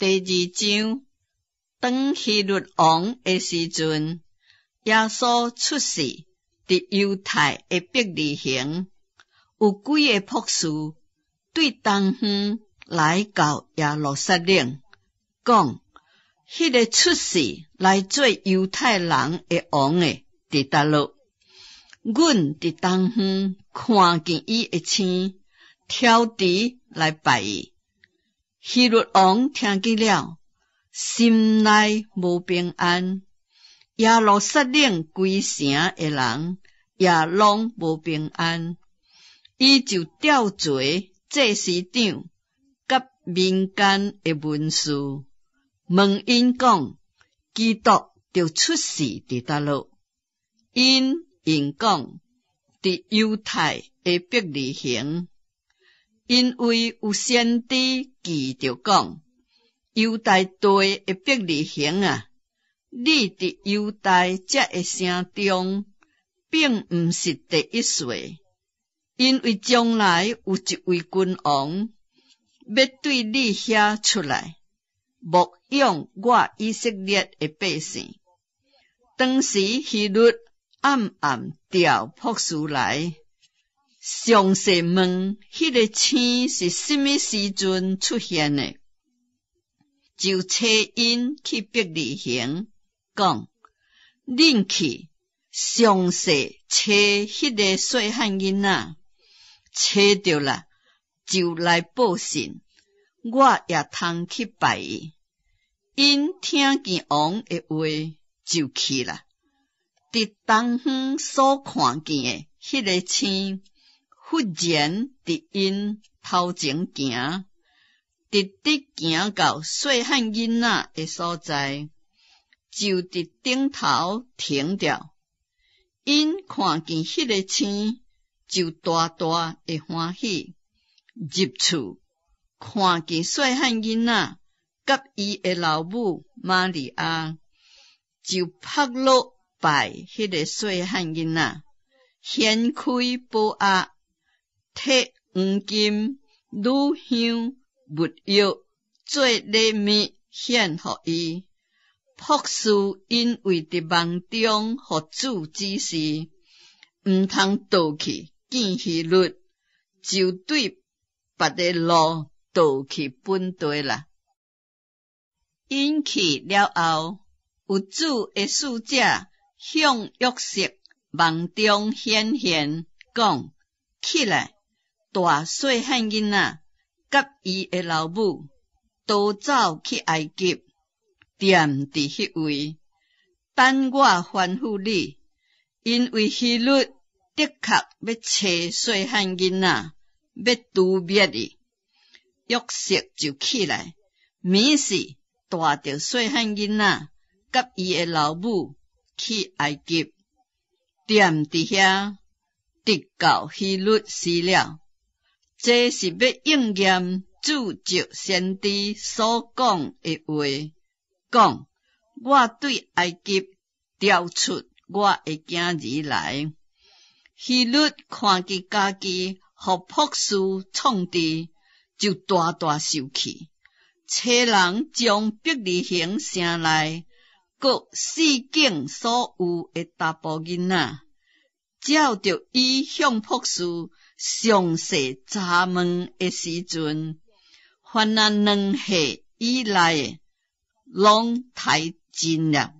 第二章，當希律王的時陣，耶穌出世佇猶太的伯利恆，有幾個博士對東方來到耶路撒冷，講：彼个出世來做猶太人的王的，佇佗落？阮佇東方看見伊的星，挑佇來拜伊。希律王聽見了，心內無平安。耶路撒冷規城的人也攏無平安。伊就調集祭司長佮民間的文士，問𪜶講：基督著出世佇佗落？𪜶應講：佇猶太的伯利恆，因為有先知記著講：猶大地的伯利恆啊，你佇猶大這个城中，並毋是第一細，因為將來有一位君王欲對你遐出來，牧養我以色列的百姓。當時希律暗暗調博士來，詳細問彼个星是啥物時陣出現的，就差𪜶去伯利恆，講：恁去詳細揣彼个細漢囡仔，揣著啦，就來報信，我也通去拜伊。𪜶聽見王的話，就去啦。佇東方所看見的彼个星，忽然佇𪜶頭前行，直直行到細漢囡仔的所在，就佇頂頭停著。𪜶看見彼个星，就大大的歡喜。入厝看見細漢囡仔佮伊的老母瑪利亞，就撲落拜彼个細漢囡仔，掀開寶盒，提黃金、乳香、沒藥做禮物獻予伊。博士因為佇夢中予主指示，毋通倒去見希律，就對別个路倒去本地啦。𪜶去了後，有主的使者向約瑟夢中顯現，講：起來，帶細漢囡仔佮伊的老母，逃走去埃及，踮佇彼位，等我吩咐你，因為希律的確欲揣細漢囡仔，欲誅滅伊。約瑟就起來，暝時帶著細漢囡仔佮伊的老母去埃及，踮佇遐，直到希律死了。這是欲應驗主藉先知所講的話，講：我對埃及召出我的囝兒來。希律看見家己予博士創治，就大大受氣，差人將伯利恆城內各四境所有的查埔囡仔，照著伊向博士詳細查問的時陣，凡若2歲以內的，攏刣盡了。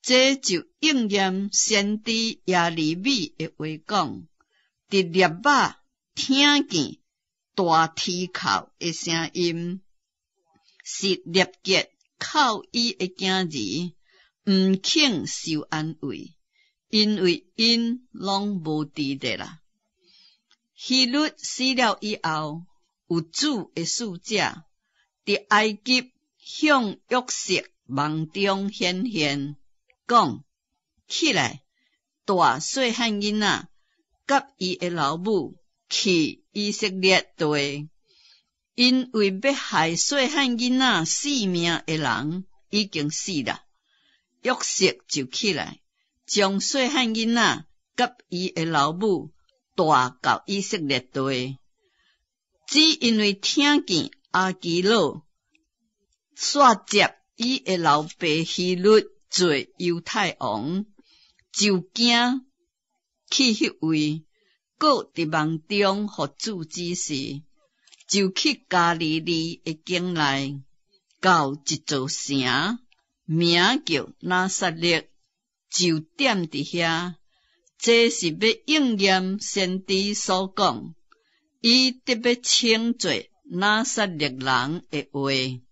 這就應驗先知耶利米的話講：佇喇馬聽見大啼哭的聲音，是拉結哭伊的囝兒，毋肯受安慰，因為𪜶攏無佇咧啦。希律死了以後，有主的使者佇埃及向約瑟夢中顯現，講：起來，帶細漢囡仔佮伊的老母去以色列地，因為欲害細漢囡仔性命的人已經死啦。約瑟就起來，將細漢囡仔佮伊的老母帶到以色列地，只因為聽見亞基老煞接伊的老爸希律做猶太王，就驚去彼位，閣佇夢中予主指示，就去加利利的境內，到一座城，名叫拿撒勒，就踮佇遐。這是欲應驗先知所講，伊得欲稱做拿撒勒人的話。